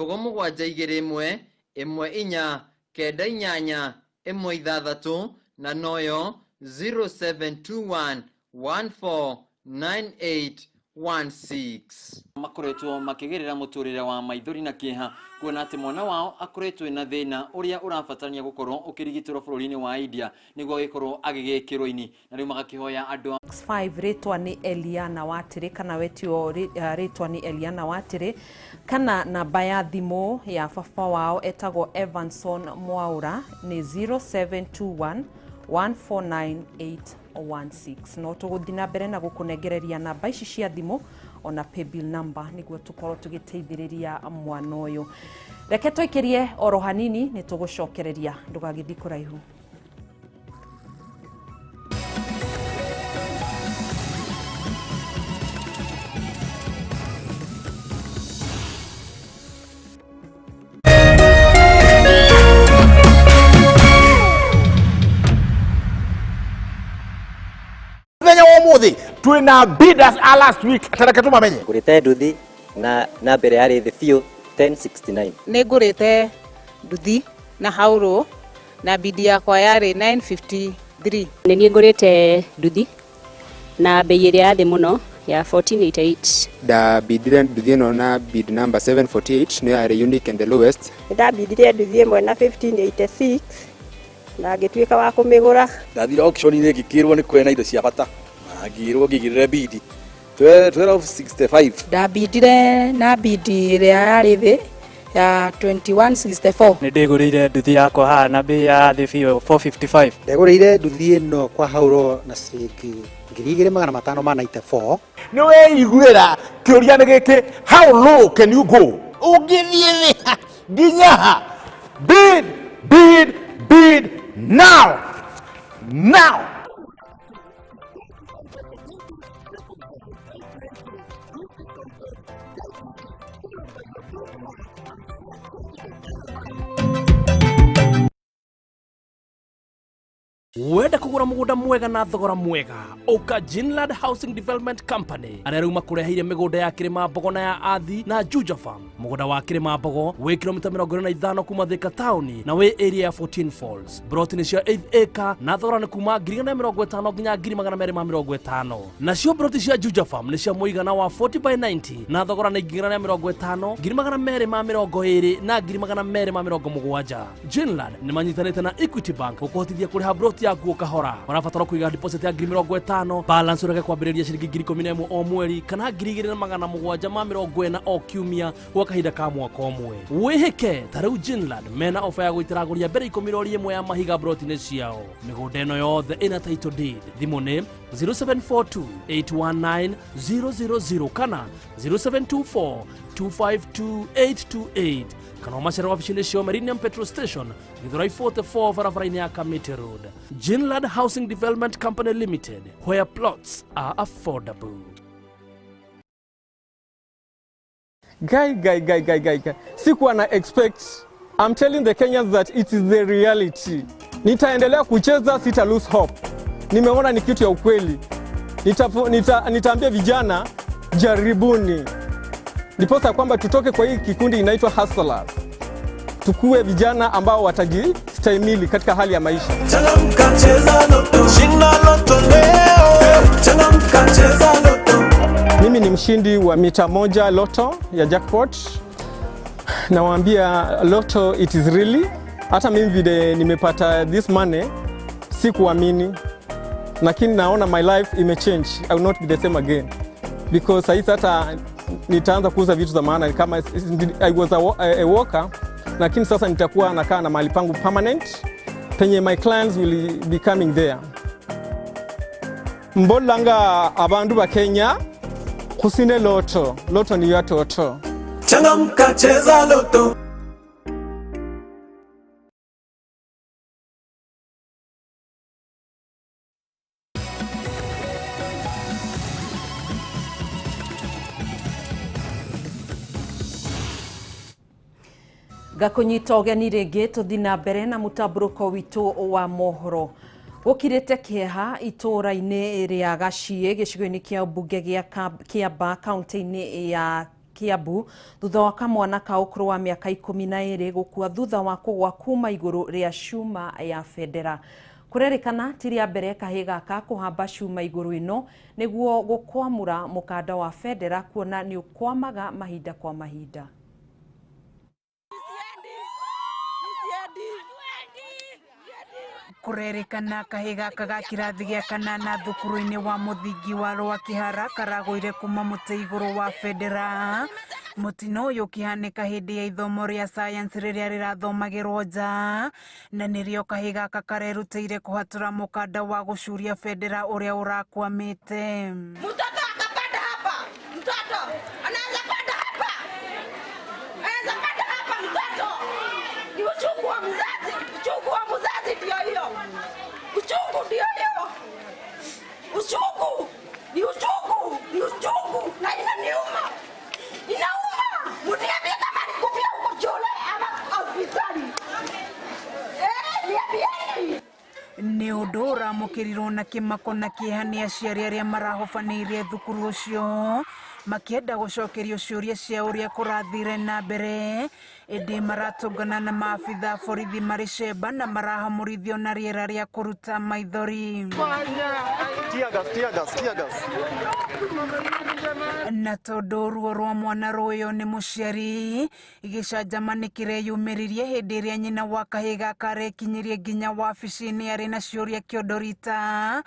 2 1 1 4 9 8 1 6 na noyo 0721 149816. Makoretwo makĩgerera mũtũrĩre wa maithori na kĩeha kuona atĩ mwana wao akoretwo ena thĩna ũrĩa ũrabatarania gũkorwo ũkĩrigitĩrwo bũrũri-inĩ wa India nĩguo agĩkorwo agĩgĩkĩrwo ini, na rĩu magakĩhoya andũ 5 rĩtwa nĩ Eliana Watĩrĩ, kana wetio rĩtwa nĩ Eliana Watĩrĩ, kana namba ya thimũ ya baba wao etagwo Evanson Mwaura nĩ 0721 149816. No tũgũthiĩ na mbere na gũkũnengereria namba ici cia thimũ ona paybill number nĩguo tũkorwo tũgĩteithĩrĩria mwana ũyũ. Reke tũikĩrie oro hanini, nĩ tũgũcokereria, ndũgagĩthiĩ kũraihu. Mũthenya wa ũmũthĩ twĩna bidders a last week, tareke tũmamenye. Ngũrĩte nduthi na mbere yarĩ thĩ biũ 1069. Nĩ ngũrĩte nduthi na haurũ na bidi yakwa yarĩ 953. Nĩ niĩ ngũrĩte nduthi na bei ĩrĩa ya thĩ mũno ya 1488. Ndabindire nduthi ĩno na bid number 748, nĩyo yarĩ unique and the lowest. Nĩ ndabindire nduthi ĩmwe na 1586 na ngĩtuĩka wa kũmĩgũra. Ndathire auction-inĩ ngĩkĩrwo nĩ kwena indo cia bata na ngĩrwo ngĩigĩrĩre bidi 1265. Ndabindire na bidi ĩrĩa yarĩ thĩ ya 2164. Nĩ ndĩgũrĩire nduthi yakwa haha na bei ya thĩ biũ 455. Ndegũrĩire nduthi ĩno kwa hauro na ciringi 2594. Nĩ weiguĩra, kĩũria nĩ gĩkĩ: how low can you go? Ũngĩthiĩ thĩ nginya ha? Bid, bid, bid now, now. Wenda kugura mugunda mwega na thogora mwega uka Jinland Housing Development Company aria riu makureheire migunda ya Kirima Mbogo na ya Athi na Juja Farm. Mugunda wa Kirima Mbogo wi kilomita 25 kuma Thika town na wi area ya 14 Falls. Broti ni cia 8 acre na thogora ni kuma 150 nginya 250. Nacio broti cia Juja Farm ni cia muigana wa 40 by 90 na thogora ni 150 220 na 270. Jinland ni manyitanite na Equity Bank gukuhotithia kuriha broti yaku kahora. Ũrabatara kũiga deposit ya 50,000, balance ũreke kwambĩrĩria ciringi 11,000 o mweri kana 2,740 o kiumia gwa kahinda ka mwaka ũmwe. Wĩhĩke ta rĩu Jinland mena ofa ya gũitĩra agũri a mbere 10 rori ĩmwe ya mahiga broti-inĩ ciao. Mĩgũnda ĩno yothe ĩna title deed. Thimũ nĩ 0742 819 000 kana 0724 252 828 kana ũmacere wabici-inĩ cio Meridian Petrol Station Githurai 44 barabara-inĩ ya Kamiti Road. Jinland Housing Development Company Limited, where plots are affordable. Guy. Sikuwa na expect. I'm telling the Kenyans that it is the reality. Nitaendelea kucheza, sita lose hope. Nimeona ni kitu ya ukweli. Nitaambia vijana jaribuni. Ndiposa kwamba tutoke kwa hii kikundi inaitwa hustlers. Tukue vijana ambao watajistahimili katika hali ya maisha. Changamka, cheza loto, shinda loto leo. Changamka, cheza loto. Mimi ni mshindi wa mita 1 loto ya jackpot. Nawaambia loto it is really. Hata mimi vile nimepata this money sikuamini. Lakini naona my life imechange. I will not be the same again. Because sasa hata nitaanza kuuza vitu za maana kama I was a worker, lakini sasa nitakuwa nakaa na mahali pangu permanent penye my clients will be coming there. Mbolanga abandu ba Kenya kusine loto, loto ni yatoto. Changamka, cheza loto. Ngakunyita ũgeni rĩngĩ tũthi na mbere na mũtambũrũko witũ wa mohoro. Gũkirĩte kĩeha itũũra-inĩ rĩa Gaciĩ gĩcigo-inĩ kĩa mbunge gĩa Kĩamba kaunti-inĩ ya Kiambu thutha wa kamwana ka ũkũrũ wa mĩaka 12 gũkua thutha wa kũgwa kuma igũrũ rĩa cuma ya bendera. Kũrerĩkana ti rĩa mbere kahĩĩ gaka kũhamba cuma igũrũ ĩno nĩguo gũkwamũra mũkanda wa bendera kuona nĩ ũkwamaga mahinda kwa mahinda. Kurerĩkana kahĩĩ gaka ga kĩrathi gĩa kanana thukuru-inĩ wa mũthingi wa Rwakĩhara karagũire kuma mũtĩ igũrũ wa bendera. Mũtino ũyũ ũkĩhanĩka hĩndĩ ya ithomo rĩa science rĩrĩa rĩrathomagĩrwo nja, na nĩrĩo kahĩĩ gaka karerutĩire kũhatũra mũkanda wa gũcuria bendera ũrĩa ũrakwamĩte. Mtoto akapanda hapa, mtoto anaweza panda hapa, anaweza panda hapa mtoto. Ni uchungu wa mzazi, uchungu wa mzazi ndio hiyo. Uchungu ndio hiyo. Uchungu, ni uchungu, ni uchungu na inaniuma. Inauma. Mniambie kama nikufia huko shule ama hospitali. Niambieni. Nĩ ũndũ ũramũkĩrirwo na kĩmako na kĩeha nĩ aciari arĩa marahobanĩirie thukuru ũcio makĩenda gũcokerio ciũria cia ũrĩa kũrathire na mbere, ĩndĩ maratũngana na maabitha borithi marĩ cemba na marahamũrithio na rĩera rĩa kũruta maithori. Na tondũ ruo rwa mwana rũĩyo nĩ mũciari, gĩcanjama nĩ kĩreyumĩririe hĩndĩ ĩrĩa nyina wa kahĩĩ gaka arekinyirie nginya wabici-inĩ arĩ na ciũria kĩondorita,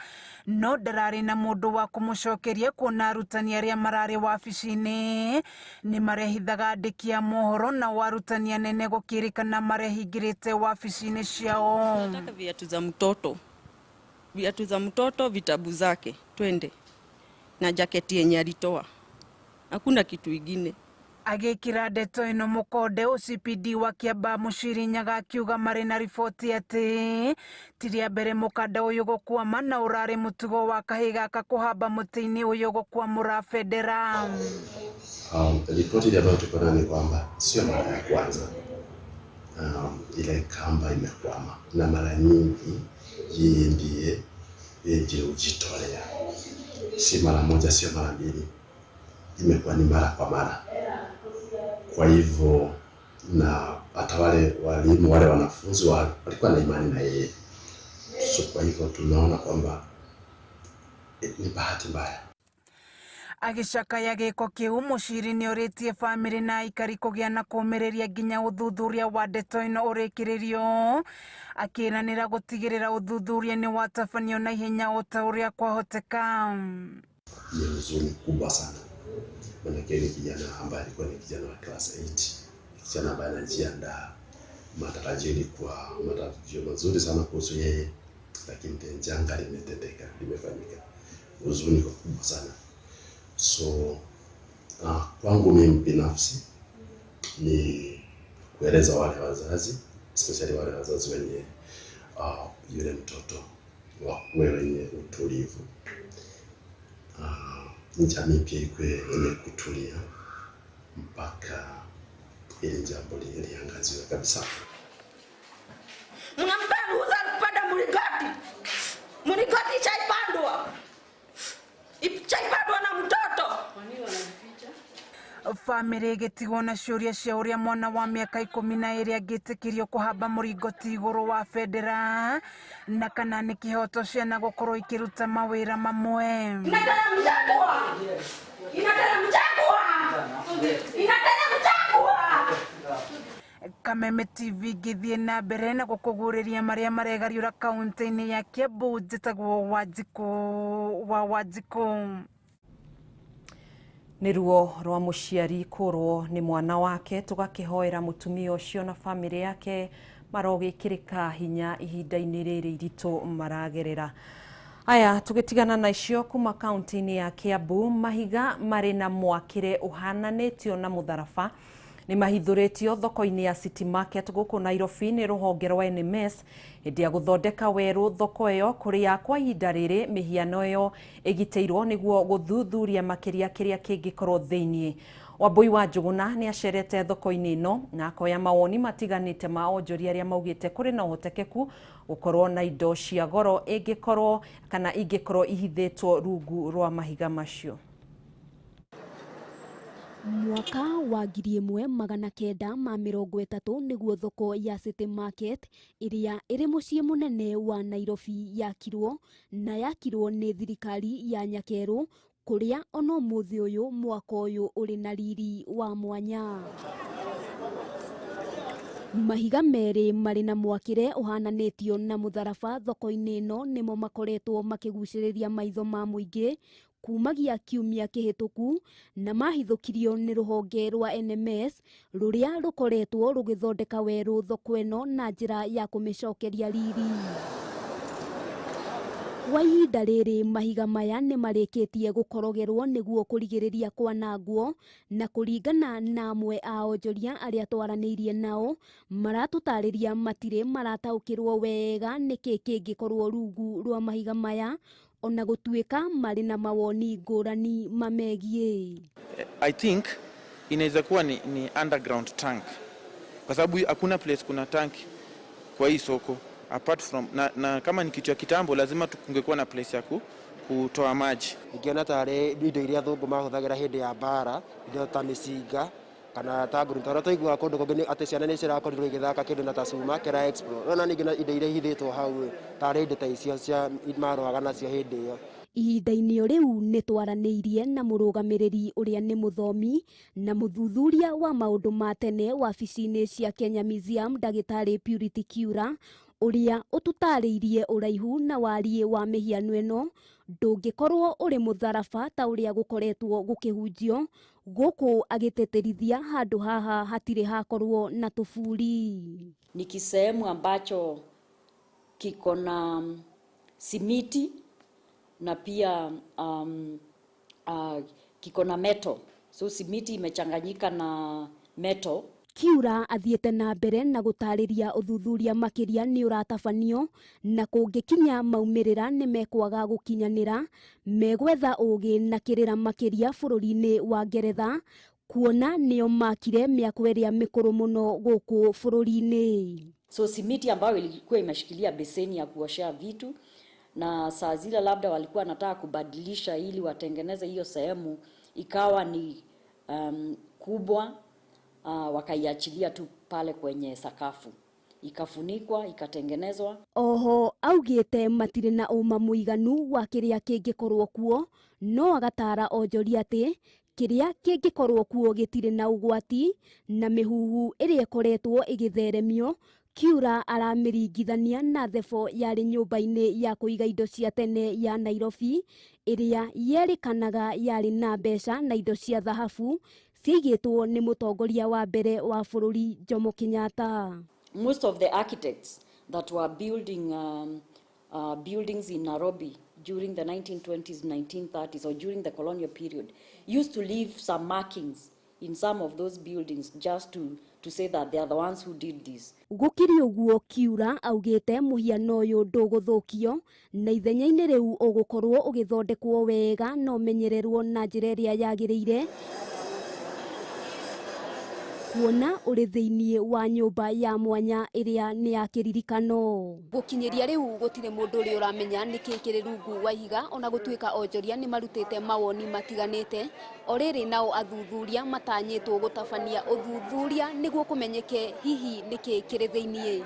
no ndararĩ na mũndũ wa kũmũcokeria kuona arutani arĩa mararĩ wabici-inĩ nĩ marehithaga andĩki a mohoro na arutani anene gũkĩrĩkana marehingĩrĩte wabici-inĩ ciao. Nataka viatu za mtoto, viatu za mtoto, vitabu zake, twende na jaketi yenye alitoa, hakuna kitu ingine. Agĩkĩra ndeto ĩno mũkonde OCPD wa Kĩamba Mũciri Nyaga akiuga marĩ na riboti atĩ ti rĩa mbere mũkanda ũyũ gũkwama na ũrarĩ mũtugo wa kahĩĩ gaka kũhamba mũtĩ-inĩ ũyũ gũkwamũra bendera. Ripoti ambayo tuko nayo ni kwamba sio mara ya kwanza ile kamba imekwama, na mara nyingi Yeye ndiye hujitolea, si mara moja, sio mara mbili, imekuwa ni mara kwa mara. Kwa hivyo na hata wale walimu wale wanafunzi walikuwa na imani na yeye, so kwa hivyo tunaona kwamba ni bahati mbaya. Agĩcakaya gĩko kĩu Mũciri nĩorĩtie bamĩrĩ na aikari kũgĩa na kũũmĩrĩria nginya ũthuthuria wa ndeto ĩno ũrĩkĩrĩrio, akĩranĩra gũtigĩrĩra ũthuthuria nĩ watabanio na ihenya o ta ũrĩa kwahoteka. Ni huzuni kubwa sana, manake ni kijana ambaye alikuwa ni kijana wa class 8, kijana ambaye anajiandaa, matarajio ilikuwa matarajio mazuri sana kuhusu yeye, lakini janga limetendeka, limefanyika. Huzuni kwa kubwa sana. So kwangu mimi binafsi ni kueleza wale wazazi, especially wale wazazi wenye yule mtoto wakuwe wenye utulivu. Jamii pia ikuwe yenye kutulia mpaka ili jambo liangaziwe kabisa. Mnampa ruhusa kupanda mlingoti. Mlingoti chaipandwa. Chaipandwa na mtoto. Bamĩrĩ ĩgĩtigwo na ciũria cia ũrĩa mwana wa mĩaka 12 angĩtĩkĩrio kũhamba mũringoti igũrũ wa bendera na kana nĩ kĩhoto ciana gũkorwo ikĩruta mawĩra mamwe. Kameme TV ngĩthiĩ na mbere na gũkũguũrĩria marĩa maregariũra kaunti-inĩ ya Kiambu. Njĩtagwo Wanjikũ wa Wanjikũ. Nĩ ruo rwa mũciari kũrwo nĩ mwana wake, tũgakĩhoera mũtumia ũcio na bamĩrĩ yake marogĩkĩrĩka hinya ihinda-inĩ rĩrĩ iritũ maragerera. Aya, tũgĩtigana na icio kuma kaunti-inĩ ya Kiambu, mahiga marĩ na mwakĩre ũhananĩtio na mũtharaba nĩ mahithũrĩtio thoko-inĩ ya City Market gũkũ Nairobi nĩ rũhonge rwa NMS hĩndĩ ya gũthondeka werũ thoko ĩyo, kũrĩa kwa ihinda rĩrĩ mĩhiano ĩyo ĩgitĩirwo nĩguo gũthuthuria makĩria kĩrĩa kĩngĩkorwo thĩiniĩ. Wambui wa Njũgũna nĩ acerete thoko-inĩ ĩno na akoya mawoni matiganĩte ma onjoria arĩa maugĩte kũrĩ na ũhotekeku gũkorwo na indo cia goro ĩngĩkorwo kana ingĩkorwo ihithĩtwo rungu rwa mahiga macio. Mwaka wa 1930 nĩguo thoko ya City Market ĩrĩa ĩrĩ mũciĩ mũnene wa Nairobi yakirwo, na yakirwo nĩ thirikari ya Nyakerũ, kũrĩa ona ũmũthĩ ũyũ mwako ũyũ ũrĩ na riri wa mwanya. Mahiga merĩ marĩ na mwakĩre ũhananĩtio na mũtharaba thoko-inĩ ĩno nĩmo makoretwo makĩgucĩrĩria maitho ma mũingĩ kumagia kiumia kĩhĩtũku, na mahithũkirio nĩ rũhonge rwa NMS rũrĩa rũkoretwo rũgĩthondeka werũ thoko ĩno na njĩra ya kũmĩcokeria riri. Kwa ihinda rĩrĩ mahiga maya nĩ marĩkĩtie gũkorogerwo nĩguo kũrigĩrĩria kwanangwo, na kũringana na amwe a onjoria arĩa twaranĩirie nao maratũtarĩria matirĩ marataũkĩrwo wega nĩkĩ kĩngĩkorwo rungu rwa mahiga maya, ona gũtuĩka marĩ na mawoni ngũrani mamegiĩ. I think inaweza kuwa ni underground tank, kwa sababu hakuna place kuna tank kwa hii soko apart from na kama ni kitu ya kitambo lazima tungekuwa na place ya kutoa maji. Ngiona tare indo iria thungu mahũthagĩra hĩndĩ ya mbara, indo ta mĩcinga kana ta nguru, tondũ twaiguaga kũndũ kũngĩ atĩ ciana nĩ cirakorirwo igĩthaka kĩndũ na ta cuma kĩra explode. Ona ningĩ indo iria ihithĩtwo hau tarĩ indo ta icio cia marũaga nacio hĩndĩ ĩyo. Ihinda-inĩ rĩu nĩ twaranĩirie na mũrũgamĩrĩri ũrĩa nĩ mũthomi na mũthuthuria wa maũndũ ma tene wabici-inĩ cia Kenya Museum ndagĩtarĩ Purity Kiura, ũrĩa ũtũtarĩirie ũraihu na wariĩ wa mĩhiano ĩno ndũngĩkorwo ũrĩ mũtharaba ta ũrĩa gũkoretwo gũkĩhunjio, gũkũ agĩtĩtĩrithia handũ haha hatirĩ hakorwo na tũburi. Ni kisehemu ambacho kiko na simiti na pia kiko na metal. So simiti imechanganyika na metal. Kiura athiĩte na mbere na gũtarĩria ũthuthuria makĩria nĩ ũratabanio, na kũngĩkinya maumĩrĩra nĩ mekwaga gũkinyanĩra, megwetha ũgĩ na kĩrĩra makĩria bũrũri-inĩ wa Ngeretha, kuona nĩo makire mĩako ĩrĩa mĩkũrũ mũno gũkũ bũrũri-inĩ. So simiti ambayo ilikuwa imeshikilia beseni ya kuoshea vitu, na saa zile labda walikuwa wanataka kubadilisha ili watengeneze hiyo sehemu ikawa ni kubwa, wakaiachilia tu pale kwenye sakafu, ikafunikwa, ikatengenezwa. Oho augite matire na uma muiganu wa kiria kingikorwo kuo, no agatara onjoria ati kiria kingikorwo kuo gitire na ugwati na mihuhu iria ikoretwo igitheremio. Kiura aramiringithania na thebo yari nyumba-ini ya kuiga indo cia tene ya Nairobi iria yerikanaga yari na mbeca na indo cia thahabu ciigitwo ni mutongoria wa mbere wa bururi Jomo Kenyatta. Most of the architects that were building buildings in Nairobi during the 1920s, 1930s or during the colonial period used to leave some markings in some of those buildings just to say that they are the ones who did this. Gukiri uguo Kiura augite muhiano uyu nduguthukio na ithenya-ini riu ugukorwo ugithondekwo wega na umenyererwo na njira iria yagiriire, kuona uri thiini wa nyumba ya mwanya iria ni ya kiririkano. Gukinyiria riu gutire mundu uri uramenya niki kiri rungu wa ihiga, ona gutuika onjoria ni marutite mawoni matiganite. O riri nao athuthuria matanyitwo gutabania uthuthuria niguo kumenyeke hihi niki kiri thiini.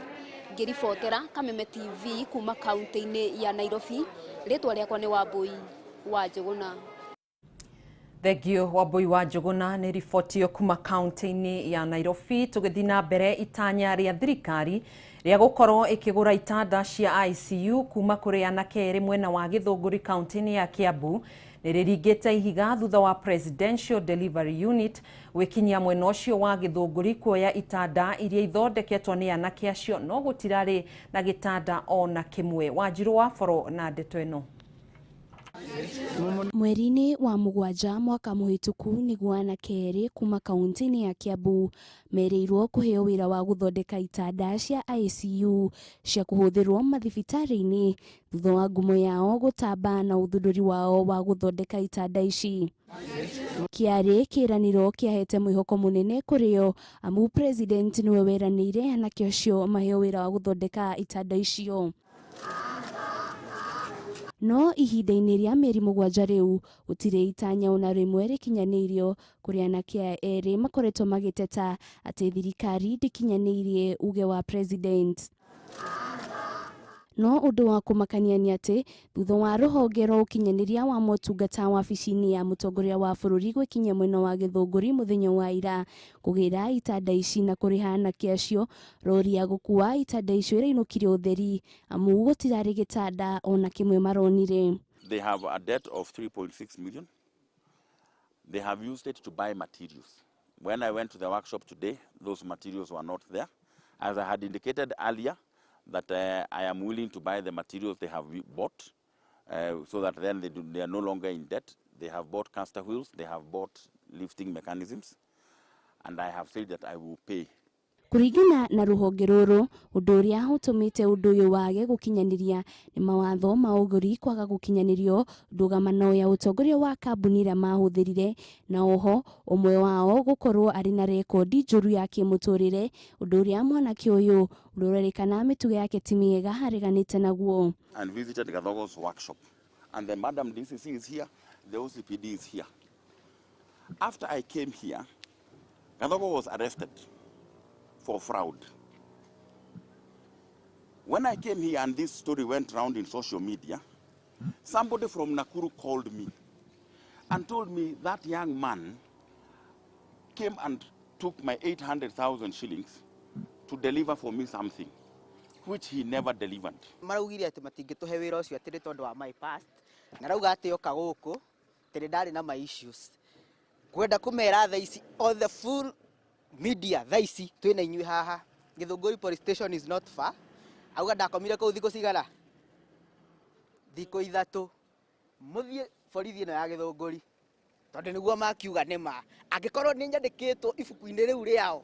Ngiribotera Kameme TV kuma kaunti-ini ya Nairobi, ritwa riakwa ni Wambui wa Njuguna. Thengio Wambui wa Njuguna ni riboti ĩyo kuma kaunti-inĩ ya Nairobi. Tũgĩthiĩ na mbere, itanya rĩa thirikari rĩa gũkorwo ĩkĩgũra itanda cia ICU kuma kũrĩ anake erĩ mwena wa Gĩthũngũri kaunti-inĩ ya Kiambu nĩ rĩringĩte ihiga thutha wa Presidential Delivery Unit gwĩkinyia mwena ũcio wa Gĩthũngũri kuoya itanda iria ithondeketwo nĩ anake acio, no gũtirarĩ na gĩtanda ona kĩmwe. Wanjirũ wa Boro na ndeto ĩno. Mweri-inĩ wa mũgwanja mwaka mũhĩtũku nĩguo anake erĩ kuma kaunti-inĩ ya Kiambu merĩirwo kũheo wĩra wa gũthondeka itanda cia ICU cia kũhũthĩrwo mathibitarĩ-inĩ thutha wa ngumo yao gũtamba na ũthundũri wao wa gũthondeka itanda ici. Kĩarĩ kĩĩranĩro kĩahete mwĩhoko mũnene kũrĩo amu president nĩwe weranĩire anake acio maheo wĩra wa gũthondeka itanda icio. No ihinda-inĩ rĩa mĩeri 7 rĩu gũtirĩ itanya ona rĩmwe rĩkinyanĩirio kũrĩ anake erĩ makoretwo magĩteta atĩ thirikari ndĩkinyanĩirie uge wa president. No ũndũ wa kũmakania nĩ atĩ thutha wa rũhonge rwa ũkinyanĩria wa motungata wabici-inĩ ya mũtongoria wa bũrũri gwĩkinyia mwena wa Gĩthũngũri mũthenya wa ira kũgĩra itanda ici na kũrĩha anake acio, rori ya gũkua itanda icio ĩrainũkire ũtheri amu gũtirarĩ gĩtanda ona kĩmwe maronire. They have a debt of 3.6 million. They have used it to buy materials. When I went to the workshop today, those materials were not there. As I had indicated earlier, that I am willing to buy the materials they have bought, so that then they are no longer in debt. They have bought caster wheels, they have bought lifting mechanisms, and I have said that I will pay. Kũringana na rũhonge rũrũ, ũndũ ũrĩa ũtũmĩte ũndũ ũyũ wage gũkinyanĩria nĩ mawatho ma ũgũri kwaga gũkinyanĩrio, ndũgamano ya ũtongoria wa kambuni ĩrĩa mahũthĩrire, na oho ũmwe wao gũkorwo arĩ na rekondi njũru ya kĩmũtũrĩre, ũndũ ũrĩa mwanake ũyũ ũrerĩkana mĩtugo yake ti mĩega areganĩte naguo. And visited Gathogo's workshop, and the Madam DCC is here, the OCPD is here. After I came here, Gathogo was arrested for fraud. When I came here and this story went round in social media, somebody from Nakuru called me and told me that young man came and took my 800,000 shillings to deliver for me something, which he never delivered. Maraugire ati matingĩtũhe wĩra ũcio atĩ nĩ tondũ wa my past, na rauga atĩ oka gũkũ atĩ nĩ ndarĩ na my issues. Kwenda kũmera thaa ici on the full media thaa ici twĩna inyuĩ haha, Gĩthũngũri police station is not far. Auga ndakomire kũu thikũ cigana? Thikũ 3. Mũthiĩ borithi ĩno ya Gĩthũngũri tondũ nĩguo makiuga nĩ ma. Angĩkorwo nĩ nyandĩkĩtwo ibuku-inĩ rĩu rĩao,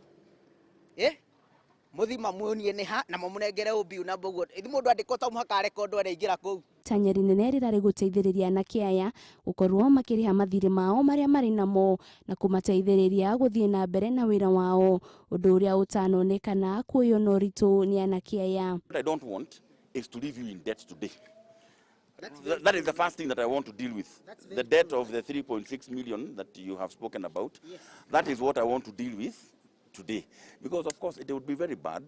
Muthi mamuonie nĩ ha na mamũnengere ũmbiu na mboguo ithi mũndũ andĩkwo to mũhaka arekondwo araingĩra kũu. Itanya rĩnene rĩrarĩ gũteithĩrĩria anake aya gũkorwo makĩrĩha mathirĩ mao marĩa marĩ namo na kũmateithĩrĩria gũthiĩ na mbere na wĩra wao, ũndũ ũrĩa ũtanonekana kuoywo na ũritũ nĩ anake aya. What I don't want is to leave you in debt today. That is the first thing that I want to deal with. The debt of the 3.6 million that you have spoken about. Yes. That is what I want to deal with today. Because of course it would be very bad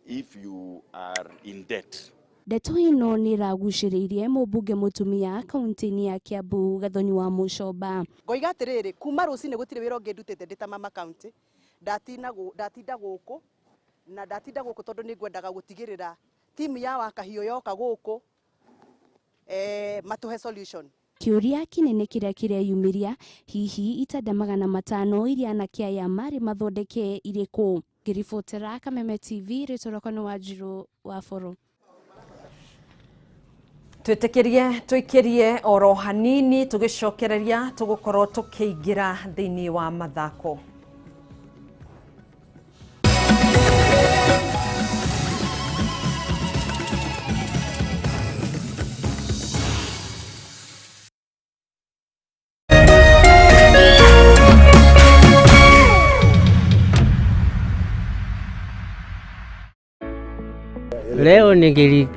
if you are in debt. Ndeto ĩno nĩ ĩragucĩrĩirie mũmbunge mũtumia kaunti-inĩ ya Kiambu Gathoni wa Mũcomba. Ngoiga atĩrĩrĩ, kuma rũcinĩ gũtirĩ wĩra ũngĩ ndutĩte ndĩ ta mama county, ndatinda gũkũ na ndatinda gũkũ tondũ nĩ ngwendaga gũtigĩrĩra timu ya Wakahiũ yoka gũkũ matũhe solution. Kĩũria kĩnene kĩrĩa kĩreyumĩria hihi itanda 500 iria anake aya marĩ mathondeke irĩ kũ? Ngĩribotera Kameme TV, rĩtwa rĩakwa nĩ Wanjirũ wa Boro. Twĩtĩkĩrie tũikĩrie oro hanini tũgĩcokereria tũgũkorwo tũkĩingĩra thĩinĩ wa mathako. Leo ningeli